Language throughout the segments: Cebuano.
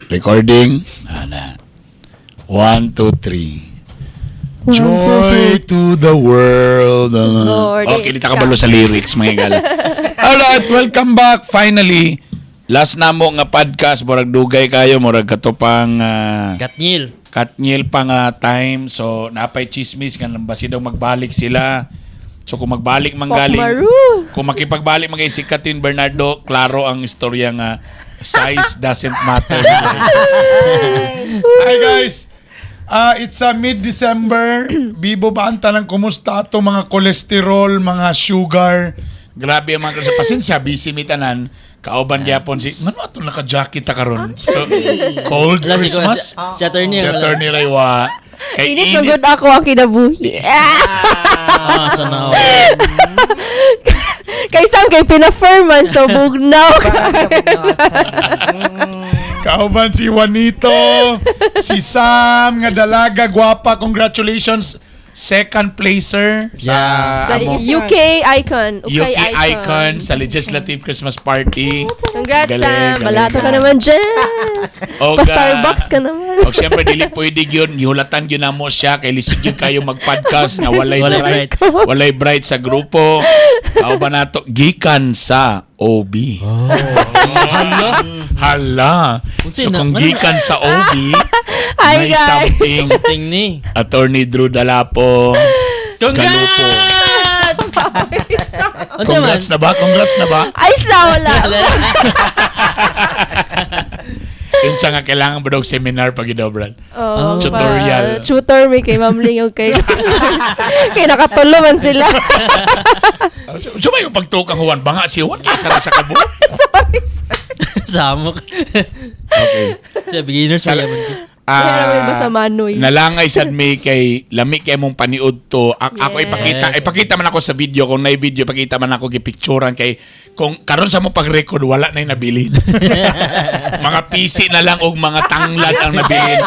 Recording. Ana. One, two, three. One, two, Joy three. to the world. Lord Okay, is di ta kabalo sa lyrics, mga gala. Alright, welcome back. Finally, last na mo nga podcast, murag dugay kayo, murag katupang Katngil. Katngil pa nga time. So, napay chismis nga basi daw magbalik sila. So, kung magbalik man galing, Pokmaru. Kung makipagbalik man kay si Katin Bernardo, klaro ang istorya nga size doesn't matter. Hi guys! It's mid-December. Bibo ba ang tanang kumusta ato mga kolesterol, mga sugar? Grabe ang mga kasi pasensya, busy mi tanan. Kauban gyapon si ngano ato naka-jacket ta karon? So cold Wala, si, Christmas. si attorney. Si Wala. Attorney Raywa. Kay Init na good ako ang kinabuhi. Ah, so now. Kay Sam, kay pina-firm man, so bugnaw. Kauban si Juanito, si Sam nga dalaga, gwapa. Congratulations, second placer sa Sa among UK icon. UK, UK icon sa Legislative Christmas Party. Congrats, Galing, Sam. galing. Balato ka naman dyan. Og, Pa-Starbucks ka naman. Og siyempre dili pwede gyud gihulatan gyud namo siya kay lisod gyud kayo mag-podcast nga walay Walay bright, walay bright sa grupo. Aw ba nato gikan sa OB. Oh. Hala. Hala. Unsa So na- kung ano- gikan sa OB, Hi, may guys. something. Something ni. Attorney Drew Dalapo. Galupo. Unsa man? Congrats na ba? Congrats na ba? Ay, sa wala. Yun siya nga kailangan ba daw seminar pag daw, Brad? Oh, Tutorial. Tutor mi kay Ma'am Ling o kay kay nakatulo man sila. So, may pagtukang Juan. Banga si Juan. Kaysa na sa kabo. Sorry, sorry. Samok. Okay. Siya, beginner siya. Yaman ko. Kaya naman ba sa Manoy? Nalangay sad mi kay lami kay mong paniud to. Ako ipakita, ipakita man ako sa video kung nay video pakita man ako gipicturan kay kung karon sa mo pag-record wala nay nabilin. Mga PC na lang og mga tanglad ang nabilin.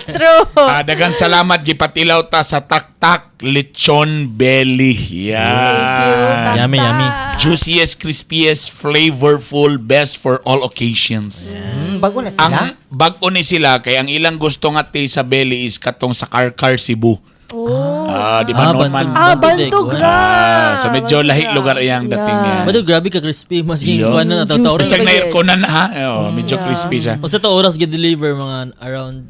True. Daghang salamat gipatilaw ta sa Taktak Lechon Belly. Yeah. Thank you. Taktak. Yummy, yummy. Juiciest, crispiest, flavorful, best for all occasions. Bago na sila? Ang bag-o ni sila kay ang ilang gusto nga taste sa belly is katong sa Karkar Cebu. Oh. Ah, di ba Ah, noon man? Bantog. Ah, Bantog Bantog ra. Ah, so medyo Bantog lahi ra. lugar iyang dating niya. Bato, grabe ka crispy. Mas ging Yo. kuan na tataw Juicy. Bisag na aircon na ha. Oh, medyo crispy siya. Unsa to oras gi-deliver mga around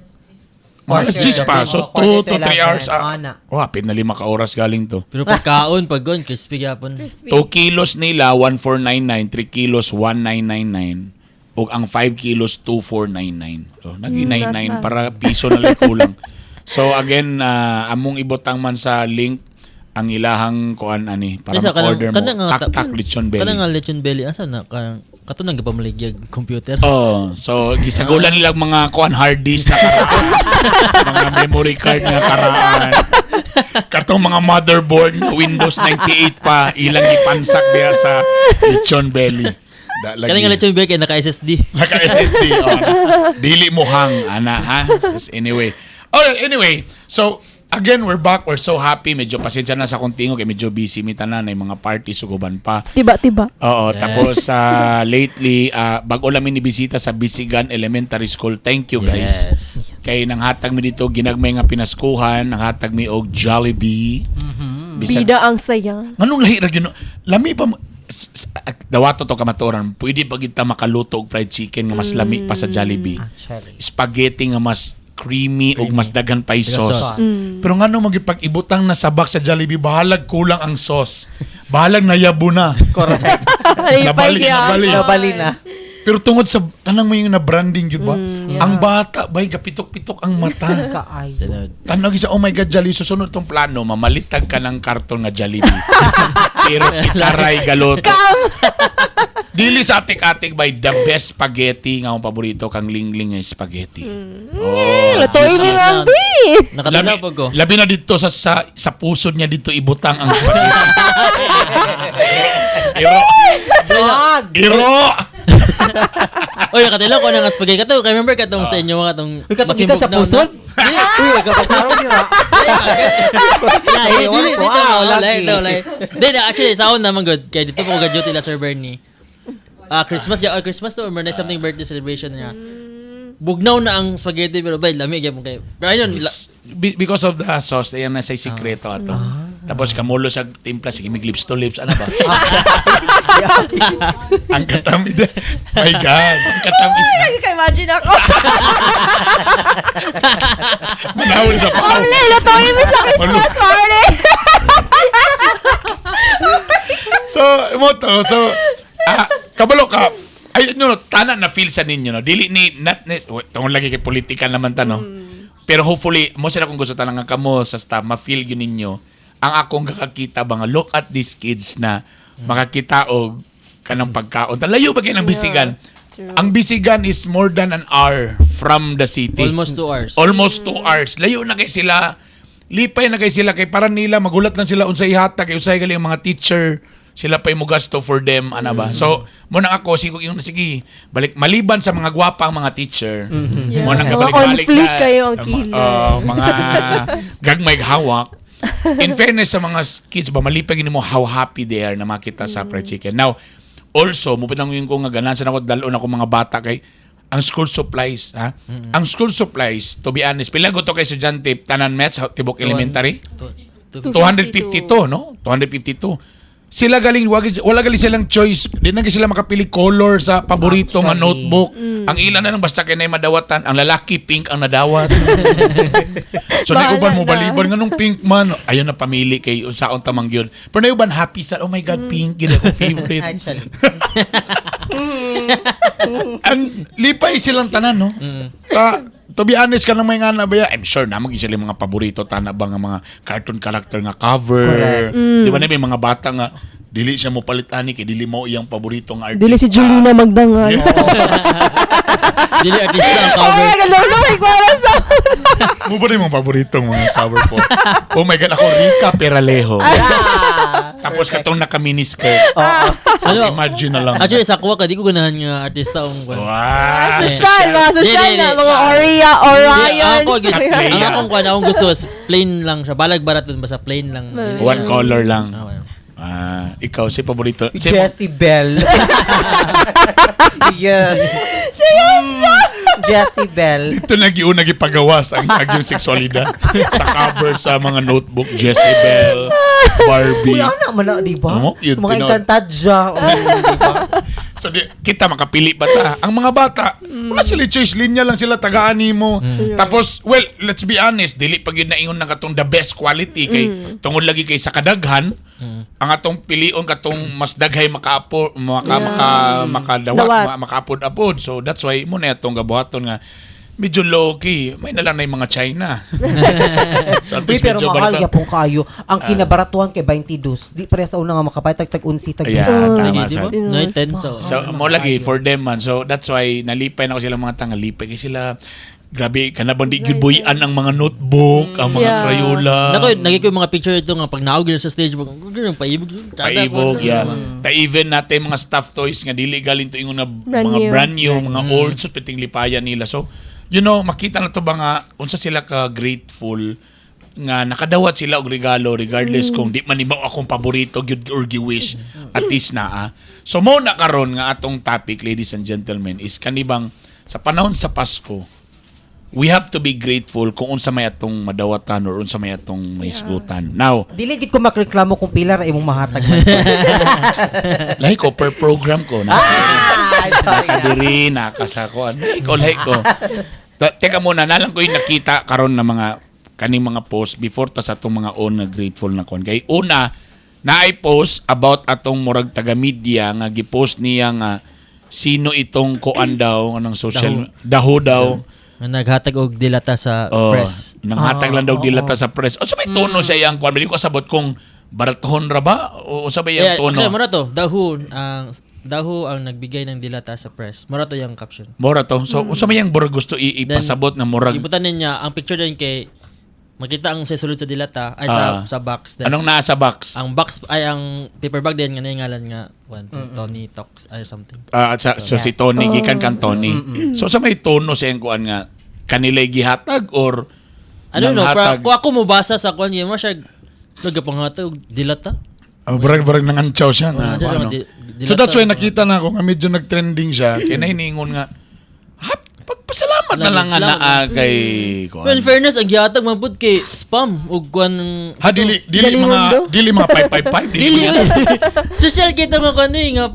Mga Quarter 6 pa. to So 11. 2 to 3 hours. Ana. Oh, apil na 5 ka oras galing to. Pero pagkaon pag gon crispy gyapon. Crispy. 2 kilos nila 1499, 3 kilos 1999 ug ang 5 kilos 2499. So, nagi Not 99 bad. para piso na lang kulang. So again, among ibutang man sa link ang ilahang kuan ani para Isa, kanang- ma-order mo. kanang nga Tak-tak lechon belly. Kanang nga lechon belly asa na kanang kato nang gipamaligyag computer. Oh, so gisagulan nila ang mga kuan hard disk na karaan, mga memory card na karaan. Katong mga motherboard na Windows 98 pa ilang gipansak diha sa lechon belly. Da, lagi. Kanang nga lechon belly kay naka SSD. Naka SSD. Oh, na. Dili mo hang ana ha. Just anyway. Alright, anyway. So again, we're back. We're so happy. Medyo pasensya na sa kontingo kay medyo busy mi tanan ay mga party suguban pa. Tiba, tiba. Oo, tapos lately bago lang mi nibisita sa Bisigan Elementary School. Thank you guys. Yes. Kay nanghatag mi dito ginagmay nga pinaskuhan, nanghatag mi og Jollibee. Bisag- Bida ang saya. Nganong lahi ra gyud no? Lami pa mo- dawato to kamatuoran. Pwede pa kita makaluto og fried chicken nga mas lami pa sa Jollibee. Actually. Spaghetti nga mas creamy ug mas daghan pay Daghang sauce. sauce. Pero ngano magipag-ibutang na sabak sa Jollibee, bahalag kulang ang sauce. Bahalag nayabo na. Correct. Lipay Nabali, kaya. nabali. Nabali na. Pero tungod sa kanang may na branding yun ba? Ang bata bay gapitok-pitok ang mata. Kaay. Tanod. Tanaw sa oh my God, Jollibee, susunod tong plano, mamalitag ka ng karton nga Jollibee. Pero kitaray galoto. Dili sa atik-atik by the best spaghetti nga akong paborito kang lingling nga spaghetti. Oh, Lutuin mo nga, B. Nakatanaw pag ko. Labi na dito sa pusod niya dito ibutang ang spaghetti. Iro. Wag! Iro. Oy, nakatila ko na nga spaghetti. Kato, remember katong sa inyo mga katong Uy, katong gikan sa masimbog na- pusod? Uy, kapataro nila. Lahi, dili, dito, Ah, lahi, lagi. daw, lahi. Di, na, actually, sa naman good. Kaya dito po ka duty la Sir Bernie. Ah, Christmas, yeah, oh, Christmas to, or na something birthday celebration niya. Bugnaw na ang spaghetti pero bay lami gyud kay. Pero ayun, Because of the sauce, ayan na sa sikreto ato. Tapos kamulo sa timpla, sige, mig lips to lips, ano ba? Ang katamid. My God, ang katamis na. Nagka-imagine ako. Manawin sa pao. Omle, lutuin mo sa Christmas party. So, mo to. So, kabalo ka. Ay, no, no, tanan na feel sa ninyo, no? Dili ni, not, ni, tungod lagi kay politika naman ta, no? Pero hopefully, mo sila kung gusto tanan nga kamo sa staff, ma-feel yun ninyo ang akong kakakita ba nga, look at these kids na makakita og kanang pagkaon. Layo ba kayo ng Bisigan? True. Ang Bisigan is more than an hour from the city. Almost 2 hours. Almost 2 hours. Layo na kay sila. Lipay na kay sila kay para nila magulat lang sila unsay ihatag kay unsay gali ang mga teacher sila pa mo gasto for them ana ba. So mo na ako sige yung sige balik maliban sa mga gwapa ang mga teacher. Yeah. Mo nang Mga kabalik-balik on fleek na- kayo ang kilay. Mga gagmay hawak. In fairness sa mga kids ba malipay gini mo how happy they are na makita sa fried chicken. Now, also mo pinang ko nga ganahan sa ako dalon ako mga bata kay ang school supplies ha. Ang school supplies, to be honest, pila to kay estudyante tanan maths tibok elementary? 252, no? 252. Sila galing wala galing silang choice. Di na sila makapili color sa paborito nga Actually. notebook. Ang ilan na lang basta kay na madawatan, ang lalaki pink ang nadawat. So Bahala naiuban mo na. baliban nganong pink man. Ayun na pamili kay unsaon tamang yun. Pero naiuban happy sa, oh my God, pink gid ako favorite. Actually. Ang lipay silang tanan, no? Ta, to be honest ka nang may nga na ba ya? I'm sure na maging sila yung mga paborito tana ba nga mga cartoon character nga cover. Correct. Di ba na may mga bata nga dili siya mo palit ani kay dili mo iyang paborito nga artista. Dili si Julina Magdangal. Yeah. Dili artista ang Oh cover. my God, lolo, may kwara sa... Mo ba rin mga paboritong mga cover po? Oh my God, ako Rica Peralejo. Tapos katong naka miniskirt. So, Ano? imagine na lang. Actually, sa kuwa ka, di ko ganahan nga artista ang kuwan. Wow. Social, mga social Di, di, na, di. mga Oria, Orions. Ako, gid- Katleya. ang akong kuwan, akong gusto is plain lang siya. Balag barat dun, basta plain lang. Dili One siya- color lang. Ah, well. Ah, ikaw si paborito. Si Jessie Bell. Yes. Seryoso? Jessie Bell. Ito nagiuna gipagawas ang agyong sexualidad sa cover sa mga notebook Jezebel, Barbie. Uy, ano man na, di ba? Oo, yun, Mga tinuod. Encantadia. Di ba? So di, kita makapili pa ta. Ang mga bata, wala sila choice, linya lang sila tagaan nimo. Tapos, well, let's be honest, dili pa gyud naingon na katong the best quality kay tungod lagi kay sa kadaghan, ang atong pilion katong mas daghay makaapo maka maka makadawat Dawat. makaapod-apod. So that's why mo na atong gabuhaton nga medyo low key. May na lang na yung mga China. So, at Uy, least pero medyo mahal barato. yapon kayo. Ang kinabaratuhan kay 22. Di pareha sa una nga makapay tag tag 11 tag Ayan, 12. tama Lagi, di sa ba? 9, 10, so. So, mo lagi for them man. So, that's why nalipay na ko sila mga tanga. Lipay kay sila. Grabe, kanabang di gibuyan ang mga notebook, ang mga Crayola. Nako, naging ko yung mga picture ito nga pag naog sa stage, pag ganun, paibog. Tsada, Paibog, ko. yeah. Ta even natin mga stuffed toys nga dili galing to ingon na Brand mga new. brand new, mga old so piting lipayan nila. So, makita na to ba nga unsa sila ka grateful nga nakadawat sila og regalo regardless kung di man ibaw akong paborito gyud or gi-wish at least naa. So mo na karon nga atong topic, ladies and gentlemen, is kanibang sa panahon sa Pasko we have to be grateful kung unsa may atong madawatan or unsa may atong mahisgutan. Now, Dili gid ko makreklamo kung pila ra imong mahatag man. lahi ko per program ko na. Ah, sorry na. Nakadiri, nakasako. Ano, ikaw, lahi ko. Teka muna, nalang ko yung nakita karon na mga kaning mga post before ta sa atong mga own na grateful na kon. Kay una, naay post about atong murag taga media nga gipost niya nga sino itong kuan daw ng social daho daw. Nga naghatag og dilata sa Oh, press. Nanghatag lang daw dilata sa press. O sa may tono siya iyang kuan, di ko kasabot kung baratuhon ra ba o sa may iyang Yeah, tono. actually, mura to. Dahu ang nagbigay ng dilata sa press. Mura to yung caption. Mura to. So unsa may iyang murag gusto ipasabot nga murag Ibutan niya ang picture din kay Makita ang sa sulod sa dilata ay sa sa box. Anong nasa box? Ang box ay ang paper bag din nga na yung ngalan nga one, two, Tony Talks ay something. Ah, so si Tony, gikan kang Tony. So sa may tono sa iyang kuan nga kanila'y gihatag or I don't know, pero nanghatag? kung ako mobasa sa kuan mo siya nagapanghatag og dilata. Oh, barag nangantsaw siya nga. Nangantsaw siya ano. nga So dilata. that's why nakita na ako nga medyo nag-trending siya. Kaya nahiningon nga, ha, pagpasalamat na lang nga Salamat. naa kay kuan. Well, in fairness, ang gihatag man pud kay spam ug kuan. Ha, dili dili Dali mga mundo. dili mga 555 dili. Dili. mga- Social kita mga kuan eh, nga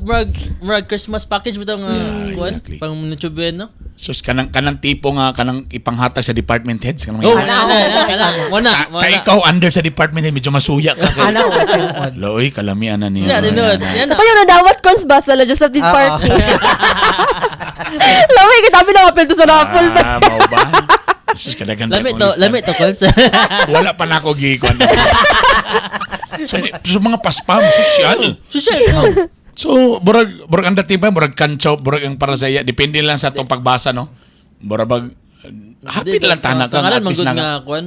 murag Christmas package bitaw nga kuan pang Noche Buena. Sus, kanang tipo nga kanang ipanghatag sa department heads kanang Oh, mga- wala na, wala wala. Ta ikaw under sa department head medyo masuya ka kay. Ana, oh, tinuod. Loy, kalamian na niya. Wala tinuod. Yan na. Kapag yung nadawat cons ba sa La Joseph din Ah, party? Lamay, kitabi na kapil to sa raffle ba? Ah, mao ba? Sus, kadagan Lami to, lami to kuan. Wala pa na ako gikuan. So mga paspam, social. Social. So, burag ang dating pa, murag kantsaw, murag ang para sa iya. Depende lang sa atong pagbasa, no? Murag bag, happy na lang tanan Sa ka. ngalan At man least gud na, nga kuan.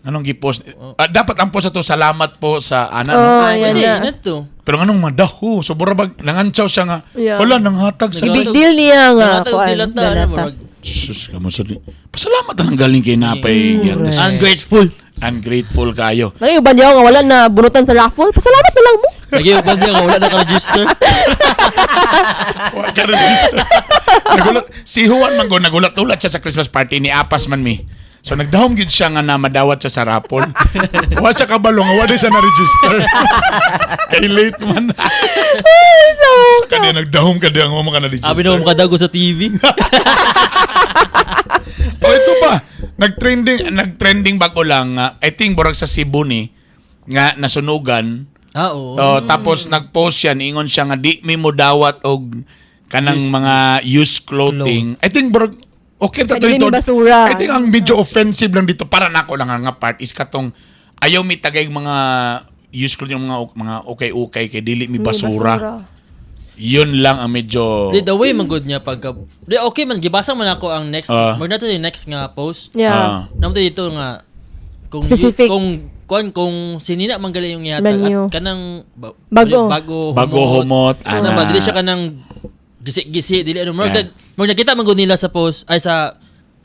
anong gipost? Ah, dapat ang post ato, salamat po sa ana, no? Oh, yan Pwede na. na to. Pero anong madaho? So burag bag nangantsaw siya nga. Yeah. Wala nanghatag sa Big deal niya nga. Nanghatag og Kuan, dilata ano dilata. murag. Sus, kamo sa pasalamat na lang galing kay Napay. Giantes. Ungrateful. Ungrateful kayo. Ay, uban niya nga wala na bunutan sa raffle. Pasalamat na lang mo. Lagi uban niya nga wala na ka-register. Wa ka register. Nagulat. Si Juan man go, nagulat-ulat siya sa Christmas party ni Apas man mi. So nagdahom gyud siya nga na madawat siya sa rapol. Wa siya kabalo nga wa di siya na-register. Kay late man. Sa kanya nagdahom ka di ang mo ka na-register. Abi na mo makadago sa TV. Oh, ito pa. Nag-trending Nag-trending bago lang, I think borag sa Cebu ni nga nasunugan. Ah, oo. Oh, tapos nag-post siya, niingon siya nga di mi mo dawat og kanang mga used clothing. I think borag okay ta Pwede dito. rin basura. I think ang medyo offensive lang dito Para nako lang nga part is katong ayaw mi tagay mga used clothing, mga mga okay-okay kay dili mi basura. Yun lang ang medyo Di, the way man good niya pagka. Di, okay man gibasa man ako ang next. Ah. Mag nato yung next nga post. Yeah. Ah. Namo to dito nga kung Specific. Kung kuan kung sinina man gali yung gihatag Menu. at kanang Bago. Bago Bago humot, ana ana. ba dili siya kanang gisi-gisi dili ano murag Yeah. murag nakita man gud nila sa post ay sa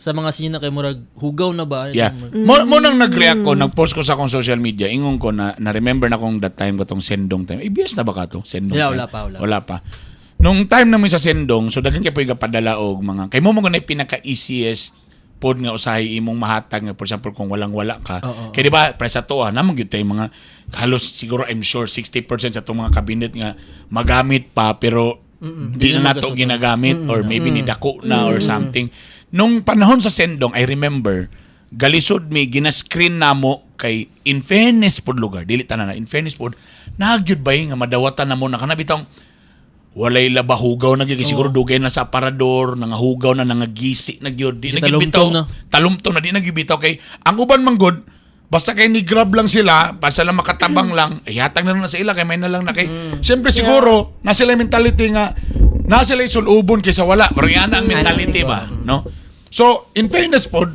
mga sinina kay murag hugaw na ba. Ano Yeah. murag- Mo nang nag-react ko, nag-post ko sa akong social media, ingon ko na na-remember na kong that time katong sendong time. ABS na ba ka to? Sendong Wala, time. wala pa, wala. Wala pa. Nung time namin sa sendong, so daghan kay po padala og mga kay mo mo na pinaka-easiest pod nga usahay imong mahatag nga for example kung walang-wala ka. Oo. Kay di ba pre sa to ah, namang gyud tay mga halos siguro I'm sure 60% sa itong mga cabinet nga magamit pa pero di Di na na nato magasuot. ginagamit or maybe ni dako na or something. Nung panahon sa sendong, I remember galisod mi gina-screen namo kay in fairness pod lugar dili tanan na in fairness pod nagyud bay nga madawatan namo na kana bitong walay labahugaw na gyud kay siguro dugay na sa aparador nangahugaw na nangagisi na gyud di Di na gyud talumtom bitaw na. talumtom na di na gyud bitaw kay ang uban man gud basta kay ni grab lang sila basta lang makatabang lang ihatag na lang na sa ila kay may na lang na kay Siyempre siguro na sila yung mentality nga na sila isulubon kaysa wala. pero yan ang mentality siguro. ba no? So in fairness pod,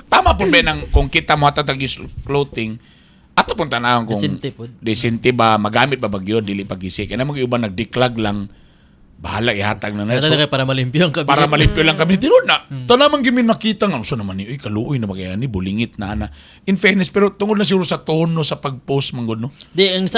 Tama po ba nang kung kita mo hatatag is clothing ato pong tanawon kung Decente pod. decente ba magamit ba bagyo dili pagisi kay na mga uban nagdeklag lang bahala ihatag na na Nata so, na kay para malimpyo ang kabinet. para malimpyo lang kami tinud na tanamang gimin makita nga so naman ni uy kaluoy na ba kaya ni bulingit na ana. In fairness pero tungod na siguro sa tono sa pag-post man gud no. Di, ang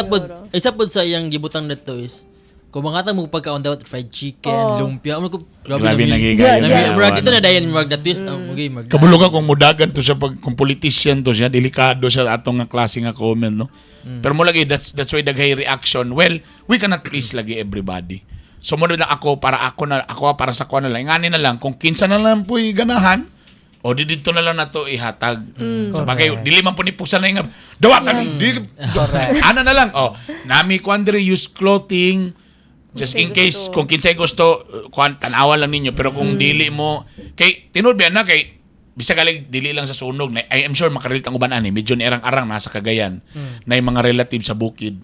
isa pod sa iyang gibutang neto is, kung mga mo pagkaon dapat fried chicken, Oh. lumpia, ano ko, Grabe na nagigayon. Yeah, yeah. Murag dito na dayon murag na twist ang okay murag. Kabulugan kung mudagan to siya pag kung politician to siya delikado siya atong nga klase nga comment no. Pero mo lagi that's why daghay reaction. Well, we cannot please lagi everybody. So mo na ako para ako na ako para sa ko na lang. Ngani na lang kung kinsa na lang po'y ganahan o di dito na lang nato ihatag. Sa bagay dili man po ni pugsan na nga dawatan ni di Correct. ana na lang oh nami kuan diri use clothing just in case Gusto. kung kinsay gusto kuan tanawa lang ninyo pero kung dili mo kay tinud ba na kay bisag galing dili lang sa sunog na I am sure makarelate ang uban ani medyo ni arang-arang nasa Cagayan na yung mga relative sa bukid.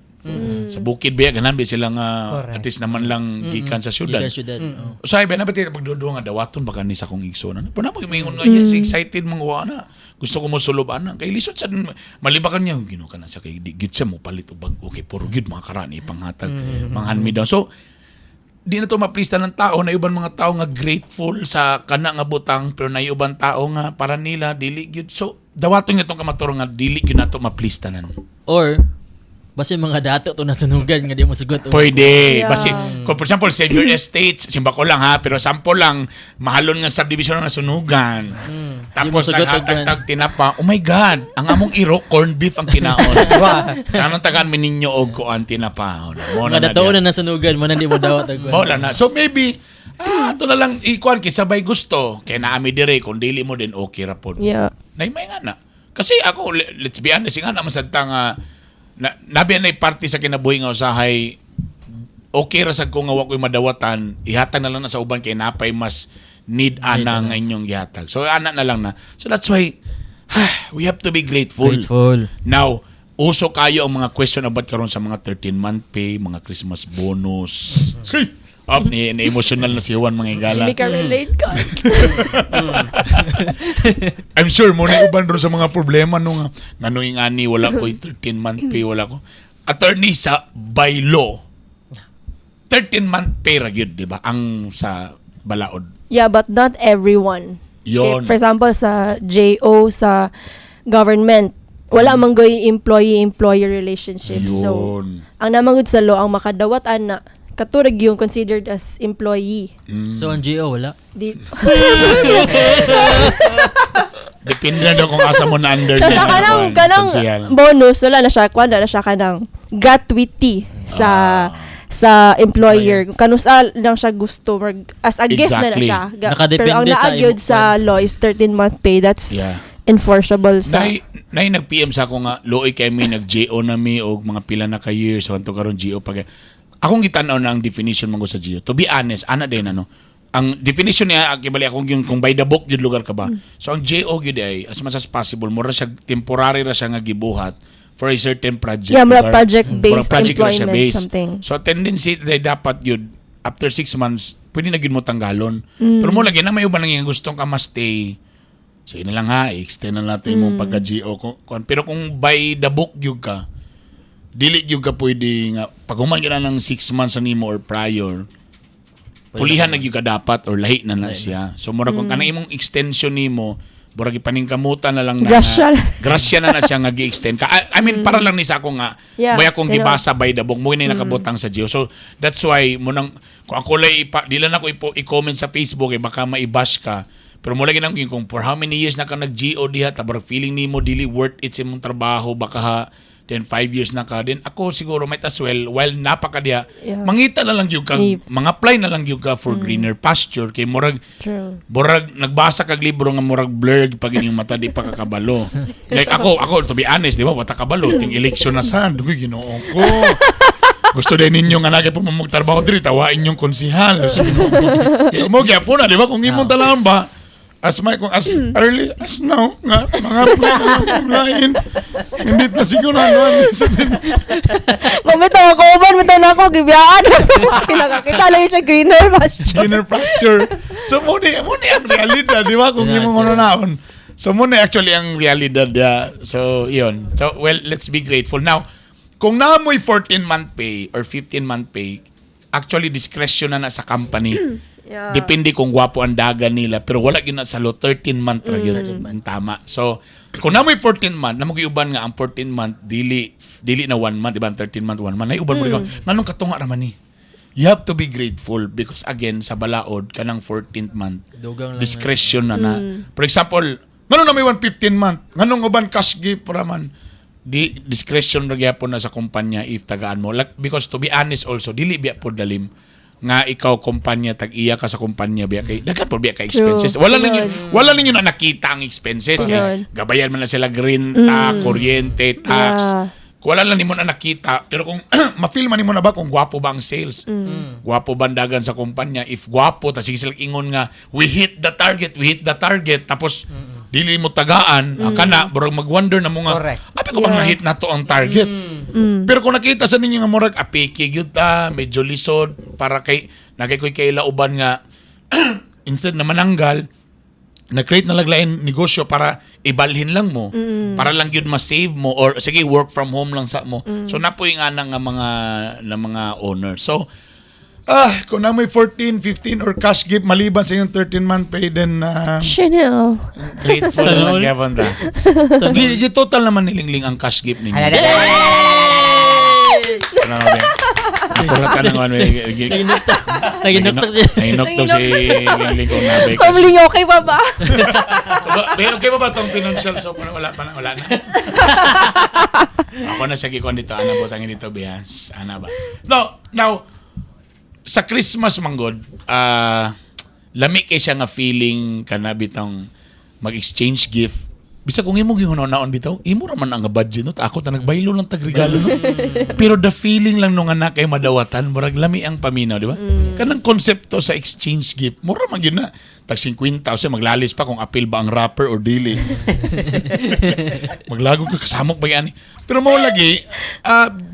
Sa bukid ba ganan ba sila nga Correct. at least naman lang gikan sa syudad. Gikan syudad. Oh. Usahay ba na ba pagduduha nga dawaton baka ni sa akong igsoon. Pero na pag maingon nga yes, excited mong wa na. Gusto ko mo sulob ana. Kay lisod sa malibakan niya Ginoo ka na sa kay di gyud siya mo palit og bag-o kay puro gyud mga karani ipanghatag mga hand me down. So di na to maplista ng tao na uban mga tao nga grateful sa kana nga butang pero na uban tao nga para nila dili gyud. So dawaton nga tong kamaturo nga dili gyud nato maplistanan. Or basta yung mga dato to nasunugan nga di mo sugot. Pwede. Yeah. Basi, kung for example, Xavier Estates, simba ko lang ha, pero sample lang, mahalon nga subdivision na nasunugan. Tapos Di mo sugot og naghatag tag tinapa. Oh my God, ang among iro, corned beef ang kinaon. Kanang tagaan mi ninyo og kuan tinapa. Oh, na, mo Mga na dato na. na nasunugan mo na di mo dawat og Mo na na. So maybe, ato na lang ikuan kay sabay gusto kay naami dire kung dili mo din okay ra pod. Nay may nga na. Kasi ako, let's be honest, nga naman sa nga na, nabi na party sa kinabuhi nga usahay okay ra sad ko nga wa ko'y madawatan, ihatag na lang na sa uban kay napay mas need ana nga inyong gihatag. So ana na lang na. So that's why we have to be grateful. Grateful. Now, uso kayo ang mga question about karon sa mga 13-month pay, mga Christmas bonus. Hey! Up ni, ni emotional na si Juan, mga igala. May ka-relate ka. I'm sure mo na uban ro sa mga problema nung ngano yung ani wala ko 13 month pay, wala ko. Attorney, sa by law 13 month pay ra gyud, di ba? Ang sa balaod. Yeah, but not everyone. Yon. Okay, for example, sa JO, sa government, wala man goy employee-employer relationship. So, Yun. ang namangod sa law, ang makadawat ana, katurag yung considered as employee. So ang GO wala. Di, Depende na daw kung asa mo na under so, niya, sa kanang, kuwan, kanang konsehal. bonus, wala na siya, kuwan na siya kanang gratuity sa sa employer. Kanusa lang siya gusto as a gift na siya. Nakadepende Pero ang sa naagyod sa law is 13 month pay. That's enforceable sa Nay, nay nag-PM sa ako nga luoy kay mi nag-GO na mi og mga pila na ka years so anto karon GO pag akong gitan-aw na ang definition man ko sa GO. To be honest, ana din ano. Ang definition niya kibali akong yung kung by the book gyud lugar ka ba. So ang GO gyud ay as much as possible mura siya temporary ra siya nga gibuhat for a certain project. Yeah, mura lugar. project-based Mura project ra siya employment, based. something. So tendency day dapat yun after 6 months pwede na gyud mo tanggalon. Pero mo lagi na may uban lang yung gustong ka mas stay. Sige na lang ha, i-extend na natin imong pagka-GO. Pero kung by the book gyud ka, dili gyud ka pwede nga pag human ka na ng 6 months na nimo or prior, pulihan na gyud ka dapat or lahi na na siya. So mura kung kanang imong extension nimo, murag ipaningkamutan na lang na Grasya. grasya na na siya nga gi-extend ka. I mean para lang ni sa ako nga may akong tinuod. gibasa by the book mo ni nakabutang sa Gio. So that's why mo nang kung ako lay ipa, di lang ako i-comment sa Facebook eh, baka maibash ka. Pero mo lagi nang kung for how many years na ka nag-GO diha tabar feeling nimo dili worth it sa imong trabaho baka ha, then 5 years na ka then ako siguro might as well while napaka diha mangita na lang gyud ka mga-apply na lang gyud ka for greener pasture kay murag True. murag nagbasa kag libro nga murag blurred pag inyong mata di pa kakabalo. Like ako to be honest, di ba, wata kabalo ting election na sad, dugoy Ginoo ko. Gusto din ninyo nga nagay po mamagtrabaho diri tawain yung konsihal. So, Ginoo ko. So mo gyapon na, di ba, kung imong talaan ba as my kung as early as now nga mga apply na lang lain hindi pa siguro ano Mamita ako, uban, mita na ako, gibiyaan. Kinakakita lang yun siya greener pasture. greener pasture. So mo ni ang realidad, di ba? Kung imong Yeah. naon. So mo ni actually ang realidad ya. So yun. So well, let's be grateful. Now, kung naamoy 14 month pay or 15 month pay, actually discretion na na sa company. Depende kung gwapo ang daga nila pero wala gyud na sa law 13 month ra gyud ang tama. So kung namoy 14 month, namo uban nga ang 14 month dili dili na 1 month, di ba? Ang 13 month 1 month. Nay uban mo mm. Nganong katunga ra man ni? You have to be grateful because again sa balaod kanang 14th month Dugang lang. discretion na na. For example, ngano na may 115 month, nganong uban cash gift ra man di discretion ra gyapon na sa kumpanya if tagaan mo. Like, because to be honest also dili biya pod dalim nga ikaw kumpanya tag iya ka sa kumpanya biya kay daghan pod biya ka expenses. True. Wala ninyo Tinuod. wala ninyo na nakita ang expenses kay Tinuod. gabayan man na sila renta, kuryente, tax. Kung wala lang nimo na nakita, pero kung ma-feel man nimo na ba kung gwapo ba ang sales? Gwapo ba ang dagan sa kumpanya? If gwapo, tas sige sila ingon nga, we hit the target, we hit the target. Tapos, dili mo tagaan, kana murag mag-wonder na mo nga. Correct. Abi ko bang na-hit na to ang target? Pero kung nakita sa ninyo nga murag apiki gyud ta, medyo lisod para kay nagay ko'y kaila uban nga instead na mananggal, nag-create na laglain negosyo para ibalhin lang mo, para lang yun ma-save mo or sige work from home lang sa mo. So napoy nga na nga mga na mga owner. So Kung na may 14, 15 or cash gift maliban sa inyong 13 month pay, then Chanel. grateful na lang gyapon ta. Gi total naman nilingling ang cash gift ninyo. Ano ba? Ako ra ka ng ano Naginuktok siya. Naginuktok si Lingling kung nabay cash. Pamling okay pa ba? Ba, okay pa ba tong financial so wala pa na wala na. Ako na siya gikon dito ana butangin dito biyas. Ana ba. No, now sa Christmas manggod, lami kay siya nga feeling kana bitong mag-exchange gift. Bisa kung imo gihuna-unaon bitaw, imo ra man ang budget no, ako ta nagbaylo lang tag regalo no. Pero the feeling lang nung anak kay madawatan, murag lami ang paminaw, di ba? Kanang konsepto sa exchange gift, mura man gyud na. Tag 50 o siya maglalis pa kung apil ba ang wrapper or dili. Maglago ka kasamok ba yan? Pero mo lagi,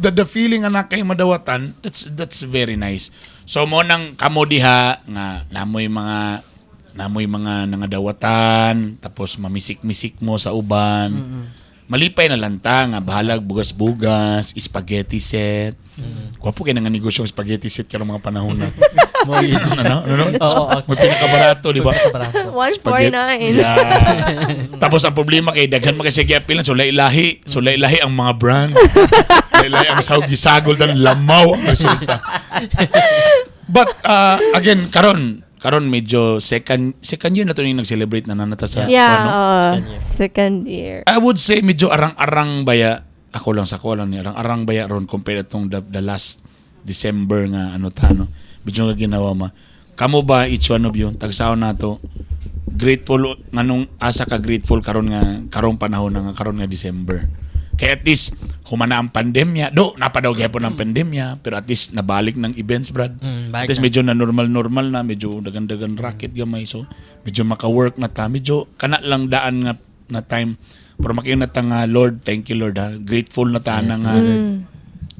the feeling anak kay madawatan, that's very nice. So mo nang kamo diha nga namoy mga nangadawatan tapos mamisik-misik mo sa uban. Malipay na lanta nga bahalag bugas-bugas, spaghetti set. Gwapo kay nga negosyo ang spaghetti set karong mga panahon na. Ano, ano, ano? Oo, okay. May pinakabarato, di ba? Pinakabarato. 149. Yeah. Tapos ang problema kay daghan man kasi giapilan so lahi-lahi, so lahi-lahi ang mga brand. Lahi-lahi ang sahog gisagol dan lamaw ang resulta. But again karon karon medyo second second year na to ni nag-celebrate na nanata sa Yeah, ano. Second year. second year. I would say medyo arang-arang baya ako lang sa ko lang ni arang-arang baya ron compared atong the last December nga ano ta no. Medyo nga ginawa ma. Kamo ba each one of you tagsaon nato grateful nganong asa ka grateful karon nga karong panahon na nga karon nga December. Kaya at least humana ang pandemya. Do napadaw gyapon ang pandemya pero at least nabalik ng events brad. Balik At least na. medyo na normal normal na medyo dagan-dagan racket gamay so medyo maka-work na ta medyo kana lang daan nga na time pero makiyon na ta nga Lord, thank you Lord ha, grateful na ta na nga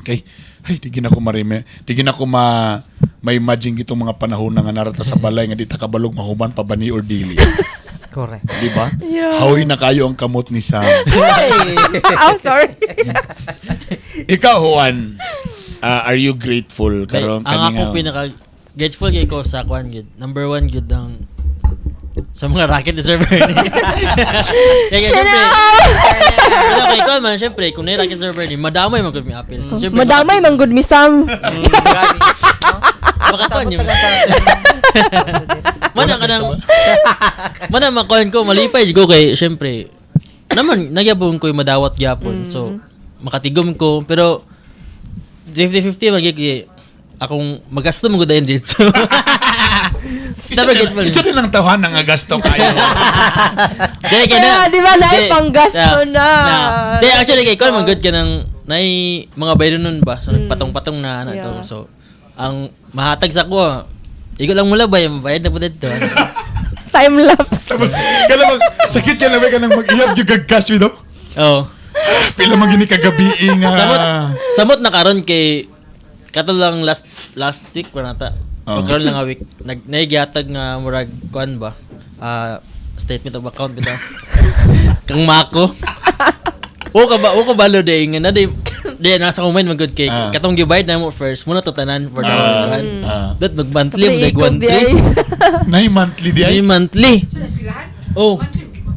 okay ay di gina ko marime di gina ko ma ma-imagine gitong mga panahon na nga narata sa balay nga di ta kabalog mahuman pa ba ni or dili. Correct. Di ba? Yeah. Hawi na kayo ang kamot ni Sam. Oh, sorry. Ikaw Juan, are you grateful karon Ang ako pinaka grateful kay ko sa kwan gud. Number one gud ang sa mga racket ni Sir Bernie. Kaya syempre, wala kay kwan man, syempre, kung na racket Sir Bernie, madamay man gud mi appeal. So, syempre, Madamay man gud mi Sam. Grabe. Baka kwan Sabot yung taga Mana kanang mana makuan ko malipay ko kay syempre naman nagyabon ko yung madawat gyapon. So makatigom ko pero 50-50 man gyud kay akong magasto mo gud dayon dito. Dapat grateful. Isa din ang tawahan ng gasto kayo. Di, kay Kaya, di ba, di, life ang gasto na. Di, actually, kay kuan man good ka ng nay mga bayro nun ba? So, nagpatong-patong na ano ito. So, ang mahatag sa ko, igo lang mula ba, bayad na po dito. Time lapse. Tapos, kala mag, sakit yan lang ka nang mag-ihap yung gag-cash with Oh. Pila man gini kagabi nga. Samot, samot na karon kay kato lang last last week pa nata. Oo. Oh. Karon lang nga week nag naigyatag nga murag kuan ba? Statement of account bitaw. Kang mako. O ka ba o ka balo day nga na day day nasa kumain man good kay katong gibayad na mo first muna to tanan for the whole kuan. That mag monthly mag Pre-ikog one di ay. three. Nay monthly di ay. Ay monthly. Oh.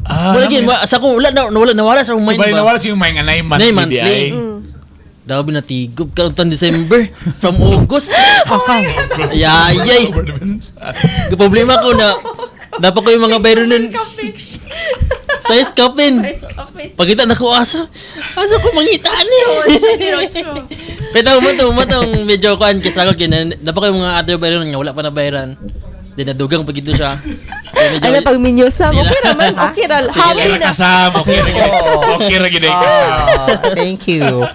Wala gid sa akong wala na wala nawala sa akong mind Diba, ba. nawala si Umay nga nay monthly Nay di monthly. ay. Daw binatigob karon tan December from August. Ayay. Problema ko na dapat ko yung mga bayro nun. Size kapin. Pagkita na ko aso. Aso ko mangitaan eh. Pero mo to mo tong medyo kuan kasi ako kina dapat ko yung mga other bayro nun nga wala pa na bayran. Di nadugang pag ito siya. Kaya medyo- Ano pag minyo Sam? Sige Okay lang. raman, okay ra. Okay Happy ra na. kasam, okay ra gid. Okay ra gid ay kasam. Thank you.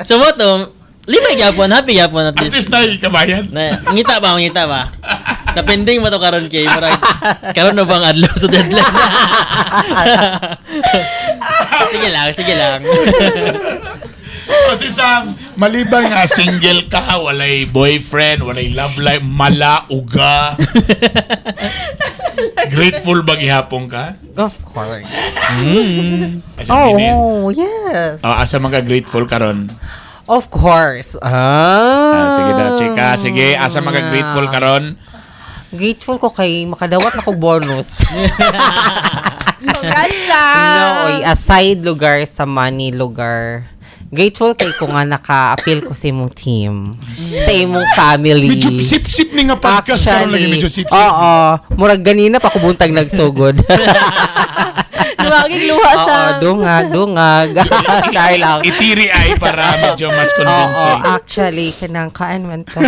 So mo to, lima gyapon, happy gyapon at At least least. na kabayan. Na, ngita ba, ngita ba? Napending ba to karon kay murag karon na bang adlaw sa deadline? Sige lang, sige lang. O si Sam, maliban nga single ka, walay boyfriend, walay love life, malauga. Grateful ba gihapon ka? Of course. Asa oh. Oh, yes. Oh, asa man ka grateful karon? Of course. Ah. Ah, sige na, chika. Sige, asa man ka grateful karon? Grateful ko kay makadawat na ko bonus. Congrats, Sam! No, oy, aside lugar sa money lugar. Grateful kay ko nga naka-appeal ko sa imong team, sa imong family. Medyo sip-sip ni nga podcast karon lagi Actually, medyo sip-sip. oo. Murag ganina pa ko buntag nagsugod. Luwaging luha Oo, sa... dungag, dungag. Char lang. Itiri ay para medyo mas Oo, convincing. actually, kanang kaan man to.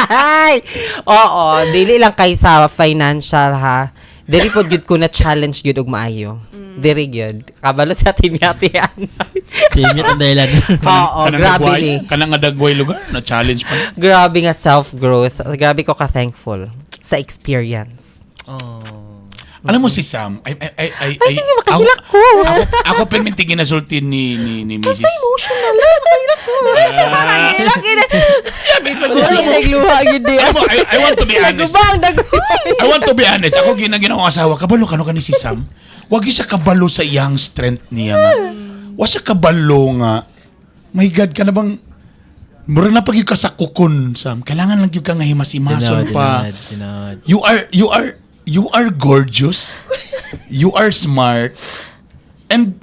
Ay! Oo, dili lang kay sa financial ha. Dili pod gyud ko na challenge gyud og maayo. Diri gyud. Kabalo sa team yati an. Same yun ang dahilan. Oo, Kanang grabe dagway- ni. Kanang nga dagway lugar, na challenge pa. Grabe nga self-growth. Grabe ko ka-thankful sa experience. Oh. Alam mo si Sam, ay, Makahilak ko. Ako perminti ginasulti ni Mrs. Emotional. Makahilak ko. Nakahilak yun. Sa luha yun di. Alam mo, I want to be honest. Nagubang, nagubang. I want to be honest. Ako ginagina akong asawa. Kabalo kano ka ni si Sam? Wag siya kabalo sa iyang strength niya nga. Wa siya kabalo nga. My God, ka na bang murag na pag ka sa kukon, Sam. Kailangan lang gyud ka nga himas-himason pa. Tinod, tinod. You are gorgeous. You are smart. And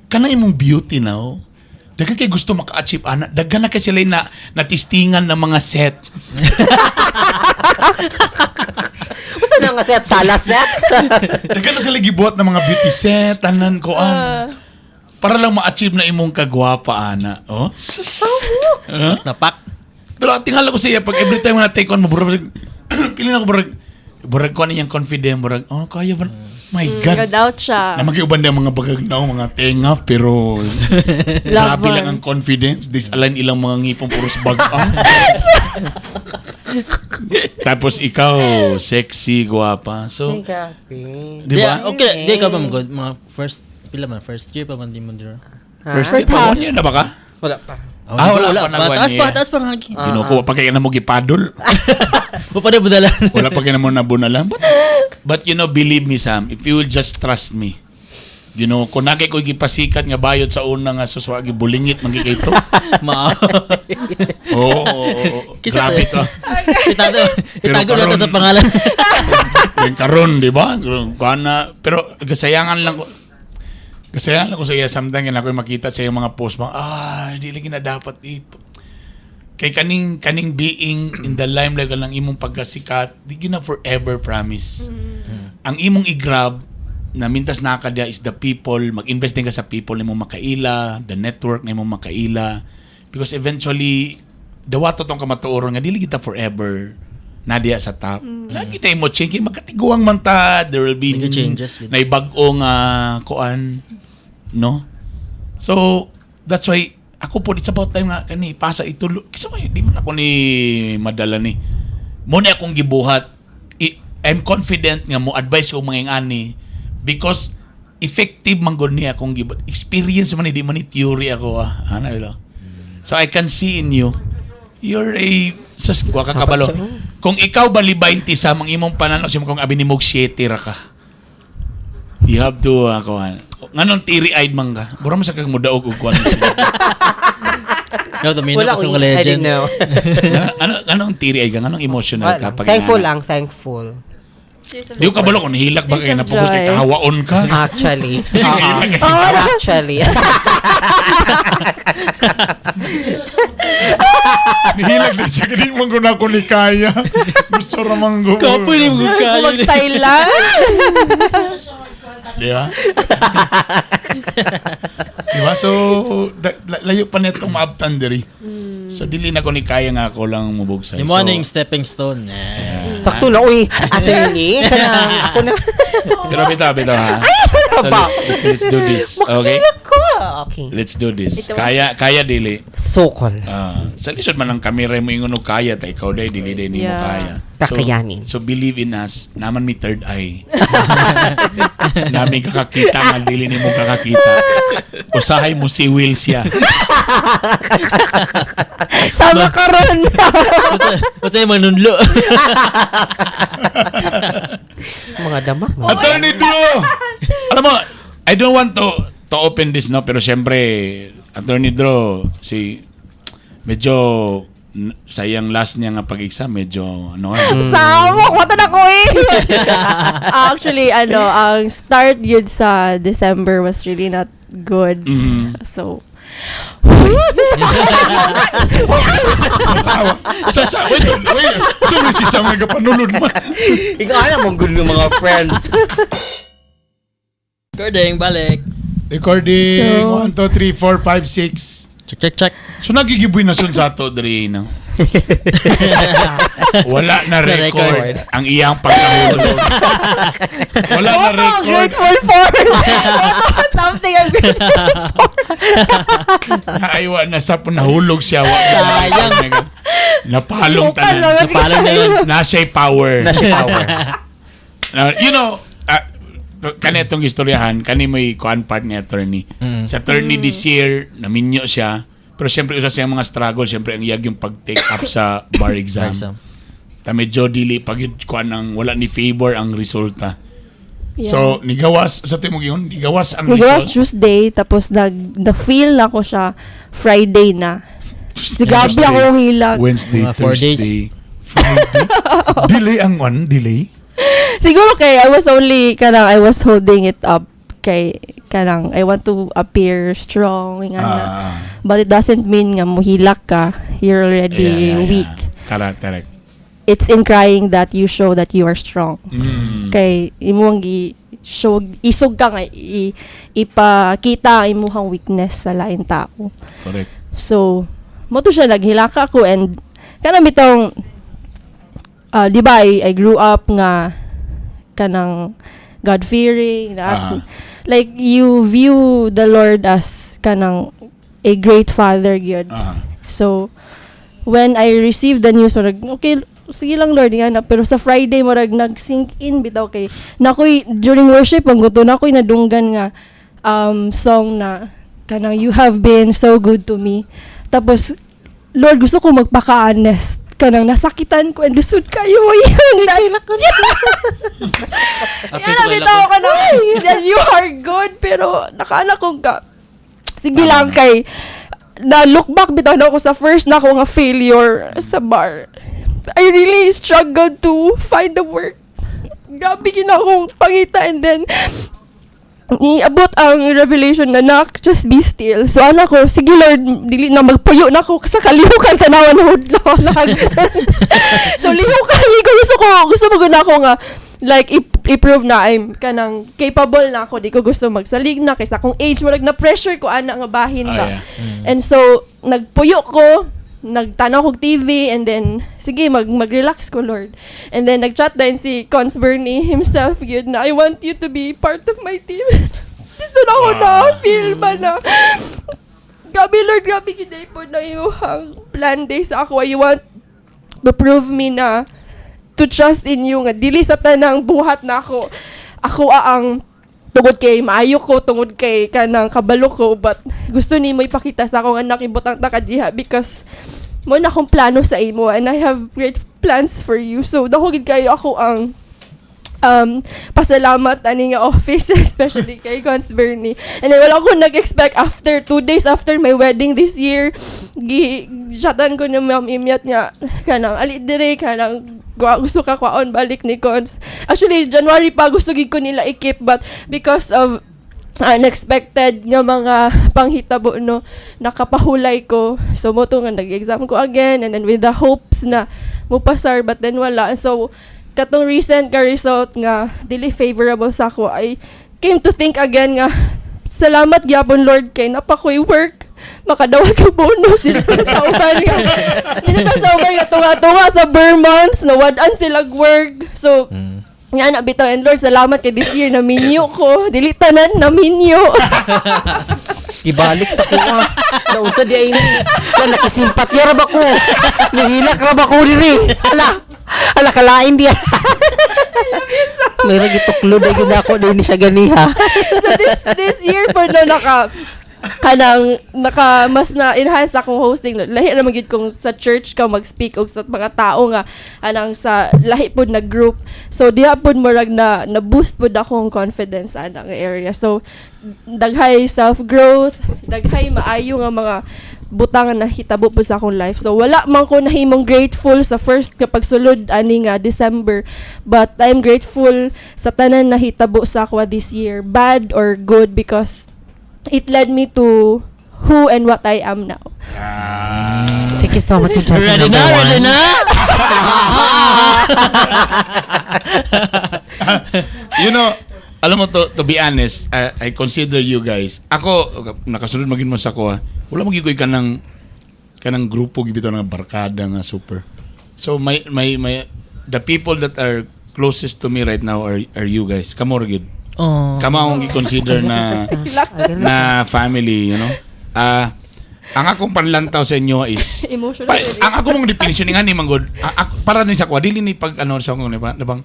kanang imong beauty now. Daghan kay gusto maka-achieve ana. Daghan na kay sila na natistingan ng mga set. Basta na nga set, sala set. Daghan na sila gibuhat ng mga beauty set, tanan ko an. Para lang ma-achieve na imong kagwapa ana. Oh. Sus. Huh? Napak. Pero tingala ko siya pag every time na take on mo burag pili na ko burag burag ko niyang confident burag oh kaya ba my God. Nag-out siya. Na magiuban na mga bagag na mga tenga pero grabe Lover. lang ang confidence disalign ilang mga ngipon puros bagang. Tapos ikaw sexy gwapa. So, Grabe. di ba? Okay, di ka ba good mga first pila man first year pa man di mo dira. First, First year pa, half. one year na ba ka? Wala pa. Ah, wala pa pa. na one Taas pa, year. taas pa nga hagi. Ginoo ko, pa kaya na mo gipadol. Wa pa na budalan. Wala pa kaya na mo nabunalan. But you know, believe me, Sam, if you will just trust me, kung nakay ko gipasikat nga bayot sa una nga suswagi, bulingit man gid ito. Ma. Oo, oo, oo. Kisa- Grabe to. Itago, Pero itago na karon- sa pangalan. Then karon, di ba? Kana, pero kasayangan lang ko. Kasayangan lang ko sa iya sometimes nga ako'y makita sa iyong mga post mga, di lagi na dapat i kay kaning kaning being in the limelight lang imong pagkasikat, di gyud na forever promise. Ang imong i-grab na mintas na ka diya is the people, mag-invest din ka sa people nimo makaila, the network nimo makaila because eventually dawato tong kamatuoron nga dili kita forever na diya sa top. Lagi na mo change kay magkatiguang man ta, there will be Medyo changes. na bag-o nga kuan, no? So that's why ako po it's about time nga kani pasa itulo. Kasi may di man ako ni madala ni. Mo ni akong gibuhat. I'm confident nga mo advise ko mga ingani because effective man gud ni akong gibuhat. Experience man ni di man ni theory ako ah. Ana ilo. So I can see in you you're a sus wa ka kabalo. Kung ikaw bali 20 sa mga imong pananaw sa kung abi nimo 7 ra ka. You have to kuan. Nganong teary-eyed man ka? Bura mo sa kag mudaog og kuan. No, tumino Wala ko ko. sa mga I legend. didn't know. Ano anong teary-eyed ka? Anong emotional Wala ka lang. pag Thankful inana? lang, thankful. Di ko kabalo kung nahilak ba Tears kay of napugos kay joy. kahawaon ka. Actually. Oo. Actually. Nihilak na siya kini man ko na ako ni kaya. Gusto ra man ko. Kapoy ni mo kayo. Mag-Thailand. Di ba? Di ba? So, layo pa nitong maabtan diri. So, dili na ko ni kaya nga ako lang mubugsay. Yung mo So, ano yung stepping stone. Eh. Sakto na, uy. Attorney, kanang ako na. Pero bitaw, bitaw ha. Ano So, ba? let's do this. Okay? Makatulog ko. Okay. Let's do this. Ito. Kaya, kaya dili. Sukol. Ah, sa lisod man ang kamera mo ingon og kaya ta ikaw day dili day nimo kaya. Kakayanin. So believe in us, naman mi third eye. Nami kakakita nga dili nimo kakakita. Usahay mo si Will siya. Sama ka ron. Basta yung manunlo. Mga damak. No? Attorney Drew! Alam mo, I don't want to open this, no, pero syempre, Attorney Drew, si medyo sayang last niya nga pag-exam, medyo ano nga. Sama, kumata na ko eh. Actually, ano, ang start yun sa December was really not good. So, Tawa. Sa, wait, wait. Sorry, si Sam nagapanulod mo. Ikaw alam mong good ng mga friends. Recording, balik. Recording. So- 1, 2, 3, 4, 5, 6. Check, check, check. So nagigibuy na sun sa ato, Dre, no? Wala na record Na-record. ang iyang pagkahulog. Wala na what I'm record. grateful for. What something I'm grateful for. Ay, wa na sa nahulog siya. Wa Sayang. Napalong Sukal tanan. lang. Napalong na yun. Nasa power. Nasa power. Kani itong istoryahan, kani may kuan part ni attorney. Sa attorney this year, naminyo siya. Pero siyempre, usa siyang mga struggle, siyempre, ang iyag yung pag-take up sa bar exam. Exam. Ta medyo dili pag yun, kuan ang wala ni favor ang resulta. Yeah. So, nigawas sa timog yun, nigawas ang Nagawas result. Tuesday, tapos nag, the-feel na ko siya Friday na. So, grabe Tuesday, ako hilak. Wednesday, Mga 4 days. Thursday, Friday. Delay ang one, delay. Siguro kay I was only kanang I was holding it up kay kanang I want to appear strong nga na. But it doesn't mean nga muhilak ka. You're already weak. Correct. It's in crying that you show that you are strong. Kay imong gi show isog ka nga ipakita ang imuhang weakness sa lain tao. Correct. So, mo to siya naghilaka ko and kanang bitong di ba I grew up nga kanang God-fearing na like you view the Lord as kanang a great father gyud. So when I received the news murag okay sige lang Lord nga na pero sa Friday murag nag-sink in bitaw kay nakoy during worship ang gusto nakoy nadunggan nga song na kanang you have been so good to me. Tapos Lord gusto ko magpaka-honest kanang nasakitan ko and lisod kayo mo yun. Yan na bitaw ka na that you are good pero nakaanak ko ka. Sige lang kay na look back bitaw na ako sa first na ako nga failure sa bar. I really struggled to find the work. Grabe gina akong pangita and then niabot ang revelation na nak, just be still. So anak ko, sige Lord, dili na magpuyo na ako sa kalihukan tanawan na hudlo. So lihukan ko gusto mo gud na ako nga like i-prove na I'm kanang capable na ako, di ko gusto magsalig na kaysa akong age murag na pressure ko ana nga bahin ba. And so nagpuyo ko, nagtanaw kog TV and then sige mag-relax ko Lord. And then nagchat din si Cons Bernie himself gyud na I want you to be part of my team. Dito na ako na feel ba na grabe Lord, grabe gyud ay po na imong plan day sa ako. You want to prove me na to trust in you nga dili sa tanang buhat na ako ako ang tungod kay maayo ko tungod kay kanang kabalo ko but gusto nimo ipakita sa akong anak ibutang ta ka diha because mo na akong plano sa imo and I have great plans for you. So dako gid kayo ako ang pasalamat ani nga office especially kay Cons Bernie. And then wala ko nag-expect after 2 days after my wedding this year gi chatan ko ni Ma'am Imyat nga kanang ali dire kanang gusto ka kwaon balik ni Cons. Actually January pa gusto gid ko nila i-keep but because of unexpected nga mga panghitabo no nakapahulay ko. So mo to nga nag-exam ko again and then with the hopes na mupasar but then wala. So katong recent ka result nga dili favorable sa ako I came to think again nga salamat gyapon Lord kay napakoy work makadawat ko bonus dili pa sa uban nga dili pa sa uban nga tunga-tunga sa ber months nawad-an sila work so nga na bitaw and Lord salamat kay this year na minyo ko dili tanan na minyo. Gibalik sa kuha. Naunsa di ay ni. Na nakisimpatya ra ba ko? Nahilak ra ba ko diri? Hala. Hala kalain diya. May gituklo na gyud ako din siya ganiha. So this this year po no, naka kanang naka mas na enhance akong hosting. Lahi ra man gyud kung sa church ka mag-speak og sa mga tao nga anang sa lahi pod na group. So diha pod murag na na boost pod akong confidence anang area. So daghay self growth, daghay maayo nga mga butang nga nahitabo po sa akong life. So wala man ko nahimong grateful sa first kapag sulod ani nga December, but I'm grateful sa tanan nahitabo sa ako this year, bad or good, because it led me to who and what I am now. Thank you so much, contestant Ready number na, one. ready na. Alam mo, to be honest, I consider you guys. Ako, nakasunod magin mo sa ko, ah. Wala mo ko'y kanang grupo gibitaw nga barkada nga super. So my the people that are closest to me right now are you guys. Kamo ra gyud. Oh. Kamo akong gi-consider na na family. Ah, ang akong panlantaw sa inyo is Emotional. Pa, ang ako mong definition nga ni manggod, para ni sa kwa dili ni pag ano sa akong ba bang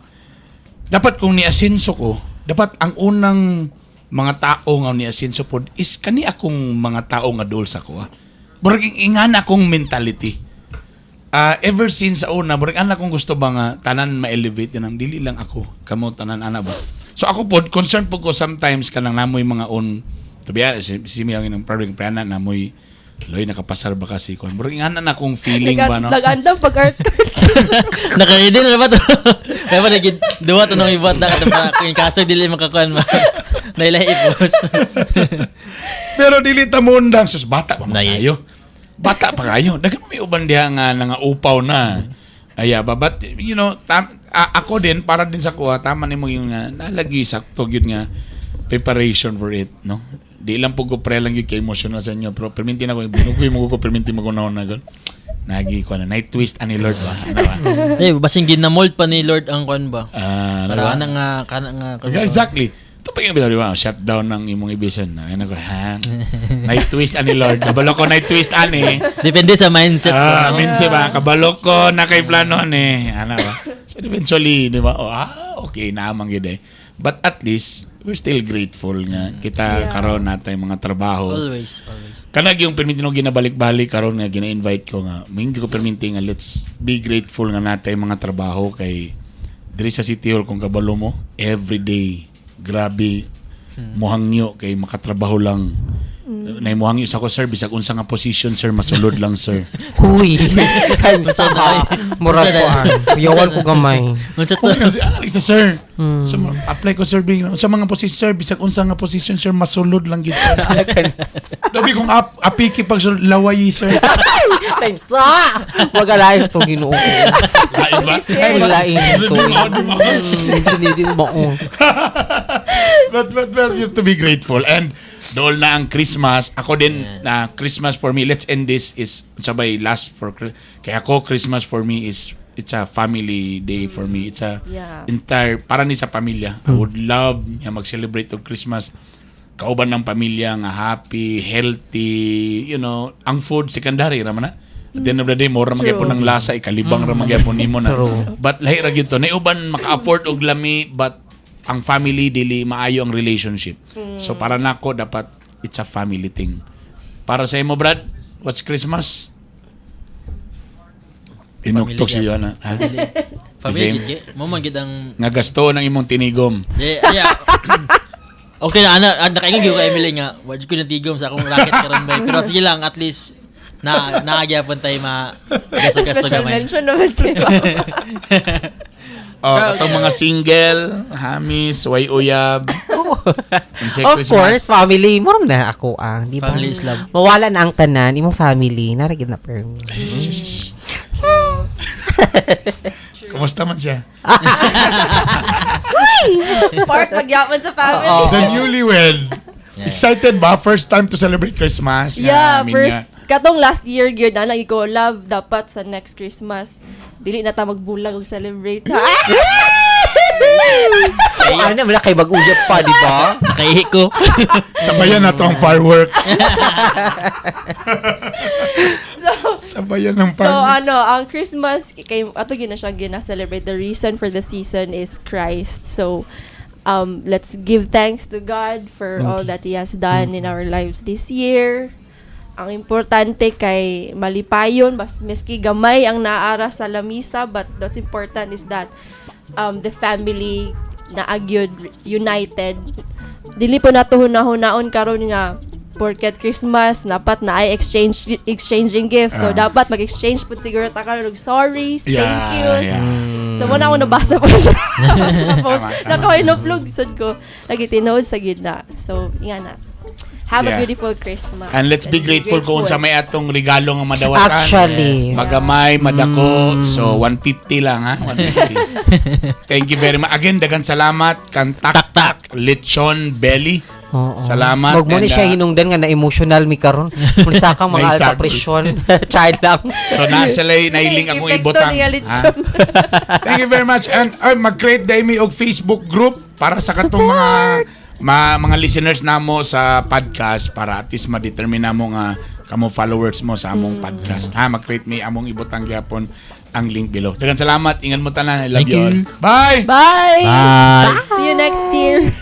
dapat kung niasenso ko, dapat ang unang mga tao nga niasenso pod is kani akong mga tao nga dol sa ko. Murag ingan akong mentality. Ever since sa una, murag ana akong gusto ba nga tanan ma-elevate din ang dili lang ako, kamo tanan ana ba. So ako pod concerned pod ko sometimes kanang namoy mga on to be honest, si Mia ng probably prana namoy loy nakapasar ba kasi kon. Murag ingana na akong feeling ba, no? Nag-andam pag art card. Naka-ready na ba to? Kaya ba naging duwa to nung ibuhat na katong kung kaso dili makakuan ba. Nailahi ipos. Pero dili ta mundang sus, bata pa man Nay. kayo. Bata pa kayo. Daghan may uban diha nga nangaupaw na. Aya ba, but ako din para din sa kuha tama nimo yung nga nalagi sakto gyud nga preparation for it, no. Di lang po ko pre lang gyud kay emotional sa inyo, pero perminti na ko binugoy mo ko perminti mo ko na gud. Nagi ko na night twist ani Lord ba. Ano ba? Eh, basin ginamold pa ni Lord ang kuan ba. Ah, ano Para ba? ana nga kana nga kuan Yeah, ba? exactly. Ito pa yung di ba? Shutdown ng imong ibisan. Ayun ako, ha? Night twist ani Lord. Kabalo ko night twist ani. Depende sa mindset ko. Ah, No? minsan ba, kabalo ko na kay plano ni. Ano ba? So eventually, di ba? Oh, okay, naamang yun eh. But at least, we're still grateful nga kita karon natay mga trabaho. Always, always. Kanag yung perminti no ginabalik-balik karon nga gina-invite ko nga mingi ko perminti nga let's be grateful nga natay mga trabaho kay diri sa City Hall, kung kabalo mo every day, grabe mohangyo kay makatrabaho lang. Nay mohangyo sa ko, "Sir, bisag unsa nga position, sir, masulod lang, sir." Huy. Times sa murag ko ang. Uyawan ko gamay. Unsa to? Oh, kasi, isa, sir. So, apply ko, sir, bing, sa mga position, sir, bisag unsa nga position, sir, masulod lang gid, sir. Dabi kung apiki pag sulod, laway, sir. Times sa. Wag alain to, Ginoo ko. Lain ba? Lain to. Hindi mo. But you have to be grateful. And dool na ang Christmas. Ako din, na Christmas for me, let's end this is, sabay last for, kaya ako, Christmas for me is, it's a family day for me. It's a entire, para ni sa pamilya. I would love nga mag-celebrate og Christmas kauban ng pamilya nga happy, healthy, ang food secondary ra man na. At the end of the day, more ra magyapon ng lasa, ikalibang ra magyapon nimo na. True. But lahi ra gyud to. Nay uban maka-afford og lami, but ang family dili maayo ang relationship. So para nako dapat it's a family thing. Para sa imo, Brad, what's Christmas? Inuktok si Joanna. Ha? Family Same. gid kay. Mo man gid ang Nga gasto ng imong tinigom. Yeah. Okay na ana, nakaingon gyud ko kay Emily nga wa jud ko natigom sa akong racket karon bay. Pero sige lang, at least na naagyapon tayo ma gasto-gasto Special gamay. mention naman si Mama. Oh, katong mga single, hamis, way uyab. Unsay Of Christmas? course, family. Murag na ako ang, di ba? Family is love. Mawala na ang tanan, imong family, naragid na permi. Kumusta man siya? Part magyaman sa family. Oo. The newlywed. Excited ba? First time to celebrate Christmas? Yeah, I mean, first katong last year gyud na lagi ko, "Love, dapat sa next Christmas dili na ta magbulag og celebrate, ha." Ano, wala kay bag-uyap pa, di ba? Nakaihi ko. Sabayan na to ang fireworks. Sabayan ng So fireworks. ano, ang Christmas kay ato gina siya gina-celebrate. The reason for the season is Christ. So let's give thanks to God for all that He has done in our lives this year. Ang importante kay malipayon bas miski gamay ang naara sa lamisa, but what's important is that the family naa gyud united. Dili po nato hunahunahon karon nga porket Christmas dapat na ay exchanging gifts. So dapat mag-exchange pud siguro ta karon og sorries, thank yous. So mao na ako nabasa po sa post. Tama, tama. Naka-upload sad ko. Lagi tinuod sa gid na. So nga na. Have a beautiful Christmas. And let's be grateful kung sa may atong regalo nga madawasan. Actually. Magamay, madako. So, 150 lang ha. 150. Thank you very much. Again, dagan salamat. Kan Tak Tak Lechon Belly. Oo. Salamat. Wag mo ni And, siya hinungdan nga na emotional mi karon. Kung sa kang mga alta Naisag. presyon. Child lang. So, nasa lay, nailing akong Epekto ibutang. ni nga lechon. Ha? Thank you very much. And ay, mag-create dahil mi og Facebook group para sa katong mga listeners namo sa podcast para at least ma-determine namo nga kamo followers mo sa among podcast. Ha, mag-create mi among ibutang gyapon ang link below. Daghang salamat. Ingat mo tanan. I love Thank you all. you. Bye! Bye! Bye. See you next year.